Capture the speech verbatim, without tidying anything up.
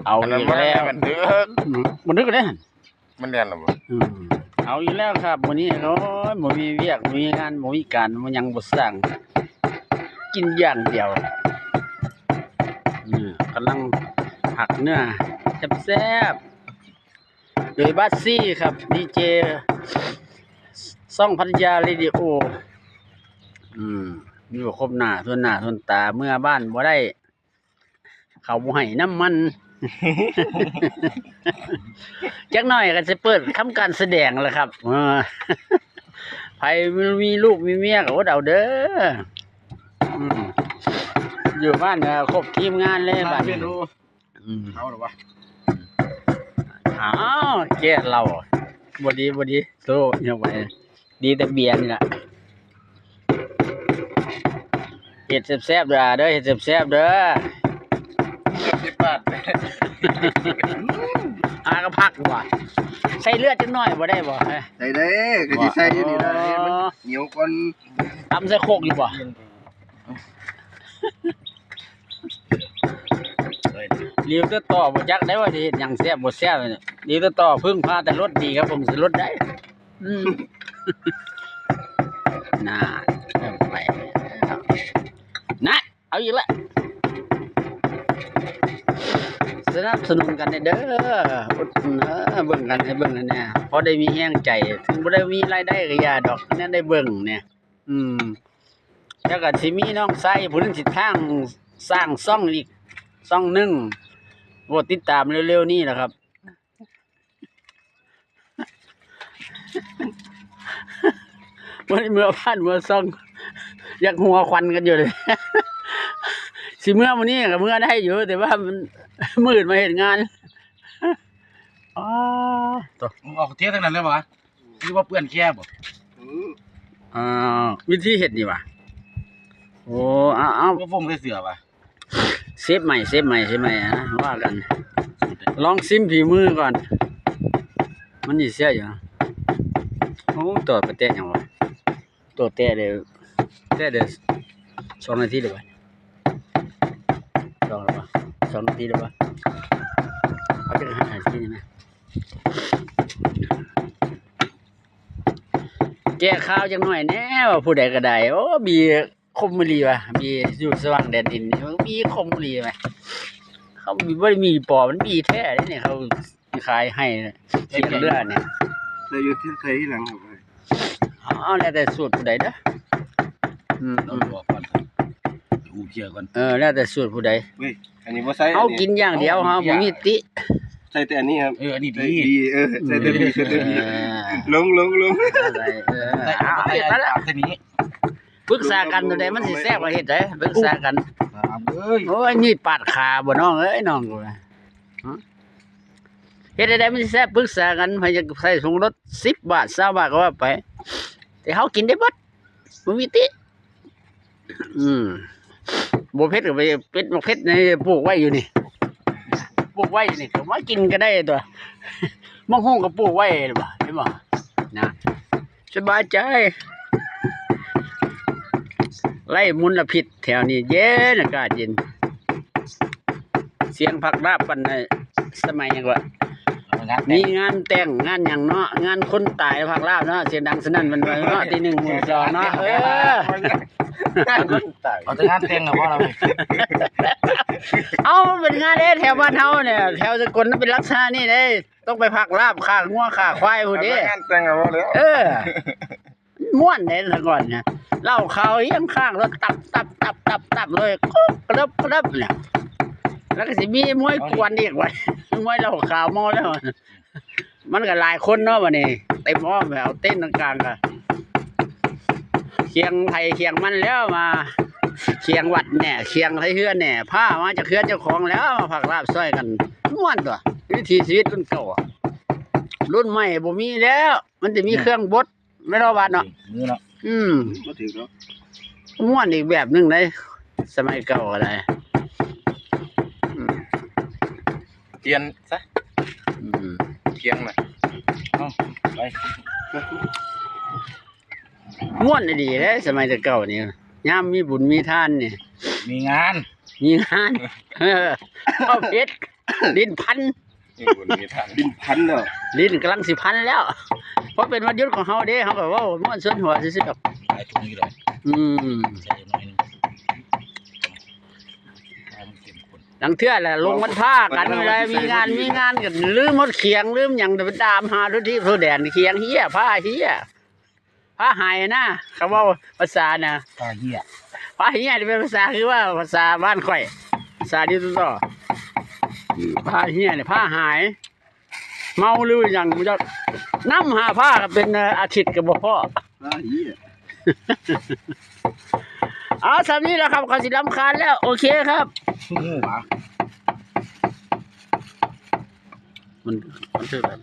เอาอีกแล้ว อันนั้นมันเลิก อืมบันทึกได้หั่น มันเรียนหรอบ่ อืมเอาอีกแล้วครับ มื้อนี้ โอ้ย บ่มีเวียก บ่มีงาน บ่มีการ บ่หยัง บ่สร้าง กินอย่างเดียว อืมกำลังหักเนื้อแซ่บๆ โดยบาสซี่ครับ ดีเจซ่องพัทยาเรดิโอ อืม อยู่ครบหน้า ทนหน้า ทนตา เมือบ้านบ่ได้ เขาบ่ให้น้ำมัน จักหน่อยก็สิเปิดทำการแสดงแล้วครับ เออ ไผมีลูกมีเมียก็อดเอาเด้อ อืม อยู่บ้านก็ครบทีมงานเลยบ้านนี้ อืม เอาหรอวะ อ้าว แก้เหล้า บ่ดี บ่ดี โซ่ยังไง ดีแต่เบียร์นี่ล่ะ เฮ็ดแซ่บๆเด้อ เด้อ เฮ็ดแซ่บๆเด้อ สิบบาท หากะผักว่ะ ใส่เลือดจักหน่อยบ่ได้บ่ ฮะ ใส่ได้ ก็สิใส่อยู่นี่ล่ะ อ๋อ มันเหนียวก่อน ตำใส่โคกอยู่บ่ หลิวแต่ต่อบ่จักได้ว่าสิเฮ็ดหยังแซ่บบ่แซ่บเนี่ย หลิวแต่ต่อพึ่งพาแต่รสดีครับผม สิรสได้ อืม น่า เอาไปแล้ว นะ เอาอีกละ สนับสนุนกันเด้อ อุดหนุนเด้อ เบิ่งกันให้เบิ่งกันเนี่ย พอได้มีแฮงใจ ถึงบ่ได้มีรายได้ก็อย่าดอก แนวได้เบิ่งเนี่ย อืม แล้วก็สิมีน้องชายผู้หนึ่งสิทางสร้างซ่องอีกซ่องหนึ่ง โปรดติดตามเร็วๆนี้นะครับ วันนี้เมือบ้านเมือซ่อง อยากหัวควันกันอยู่เลย สิเมือมื้อนี้ก็เมือได้อยู่ แต่ว่ามันมื้ออื่นมาเฮ็ดงาน อ๋อ ตัว มึงออกเที่ยวทั้งนั้นเลยวะ คือว่าเปื้อนแค่บ่ อืม อ่า วิธีเฮ็ดนี่หว่า โอ้ เอา เอา ก็ฟงใส่เสื้อวะ เซฟใหม่ เซฟใหม่ เซฟใหม่นะ ว่ากัน ลองซิมฝีมือก่อน มันสิเสียอยู่นะ โอ้ ตัวไปแตะหยังวะ ตัวแตะเด้อ แตะเด้อ สองนาทีเด้อวะ สองแล้ววะ สองนาทีเด้อวะ เอาจักห้านาทีนี่นะ แก้ข่าวจักหน่อยแหน่ว่าผู้ใดก็ได้ โอ้ บีคมอีหลีว่ะ บีอยู่สว่างแดนดินนี่ มันบีคมอีหลีว่ะ เขาบีบ่ได้มีปลอม มันบีแท้เด้เนี่ย เขาขายให้เสียงเลือดเนี่ย แต่อยู่ที่ไทยที่หลังครับ เอาแล้วแต่สูตรผู้ใดเด้อ อืม เรา อืม ตัวก่อนอูเพียก่อน เออ แล้วแต่สูตรผู้ใด เว้ย อันนี้บ่ใส่ เอากินอย่างเดียว เอาบ่มีติ ใส่แต่อันนี้ครับ เอออันนี้ ใส่ ดี ดีเออใส่แต่ดีใส่แต่ดี เออ ลงลงลง อะไรเออเอาเอาเอาละ ใส่นี้ ปรึกษากันตัวใดมันสิแซ่บกว่าเฮ็ดได้ปรึกษากัน สามเอ้ย โอ้ย นี่ปาดขาบ่น้องเอ้ย น้องกูนะฮะเฮ็ดได้มันสิแซ่บปรึกษากัน ใครจะใส่ถุงรถสิบบาท ซาวบาทก็ว่าไป แต่เขากินได้เบิดบ่มีติ อืม บ่เผ็ดก็ไปเผ็ด บ่เผ็ดนี่ปลูกไว้อยู่นี่ ปลูกไว้อยู่นี่ ก็มากินก็ได้ตัว มะฮุ่งก็ปลูกไว้ เห็นบ่ เห็นบ่ นะ สบายใจ ไล่มลพิษแถวนี้เย็น อากาศเย็น เสียงผักลาบปันในสมัยยังว่า เอางาน มีงานแต่งงานหยังเนาะ งานคนตายผักลาบเนาะ เสียงดังสนั่นหวั่นไหวเนาะ ตีหนึ่งหมื่นสองเนาะ เออ เอาแต่งานแต่งกับพ่อเรา เอามันเป็นงานเด้แถวบ้านเฮาเนี่ย แถวสกลมันเป็นลักษณะนี้เด้ ต้องไปผักลาบขางัวขาควายพุ้นเด้ งานแต่งกับพ่อแล้ว เออ ม่วนเด้แต่ก่อนเนี่ย เหล้าขาวเฮี้ยงข้างรถตับตับตับตับตับเลย กรุบกรับกรับเนี่ย แล้วก็สิมีมวยกวนอีกวัน มวยเหล้าขาวเมาแล้ว มันก็หลายคนเนาะวันนี้ เต็มอ้อมไปเอาเต็นท์กลางๆก็เคียงไผเคียงมันแล้วมา เคียงวัดแหน่ เคียงไทเฮือนแหน่ พามาจากเฮือนเจ้าของแล้วมาผักลาบซอยกัน ม่วนตัว วิถีชีวิตรุ่นเก่าอะ รุ่นใหม่บ่มีแล้ว มันจะมีเครื่องบด ไม่รอดบาดเนาะ มือเนาะ อืม มาถึงแล้ว ม่วนอีกแบบหนึ่งเลย สมัยเก่าก็ได้ อืม เทียนซะ อืม เทียนน่ะ เอาไป ม่วนดีเลย สมัยแต่เก่านี่ ยามมีบุญมีทานนี่ มีงาน มีงาน เออ เข้าเพชร ลิ้นพัน นี่คุณมีทาง ลิ้นพันแล้ว ลิ้นกำลังสิพันแล้ว เพราะเป็นวันหยุดของเฮาเด้ เฮาก็เว้าม่วนส่วนหัวซื่อๆดอก หลายถุงอยู่เลย อืม ใส่หน่อยหนึงให้มันเข้มข้น หลังเทื่อแหละลงวันพระกันเวลามีงานมีงานกันลืมหมดเขียงลืมหยังไปตามหาทุกที่ทั่วแดนเขียงเฮียผ้าเฮียผ้าหายนะเขาเว้าภาษานะ ปลาเหี้ย ผ้าเฮียนี่เป็นภาษาคือว่าภาษาบ้านข่อย ภาษาดิจิตอลผ้าเฮียนี่ผ้าหาย เมาหรือหยังบ่จักนำหาผ้าก็เป็นอาทิตย์ก็บ่พอ อ่าเฮีย เอาสำนี้แหละครับเขาสิรำคาญแล้ว โอเคครับ คือหมูหวา มันมันคือแบบ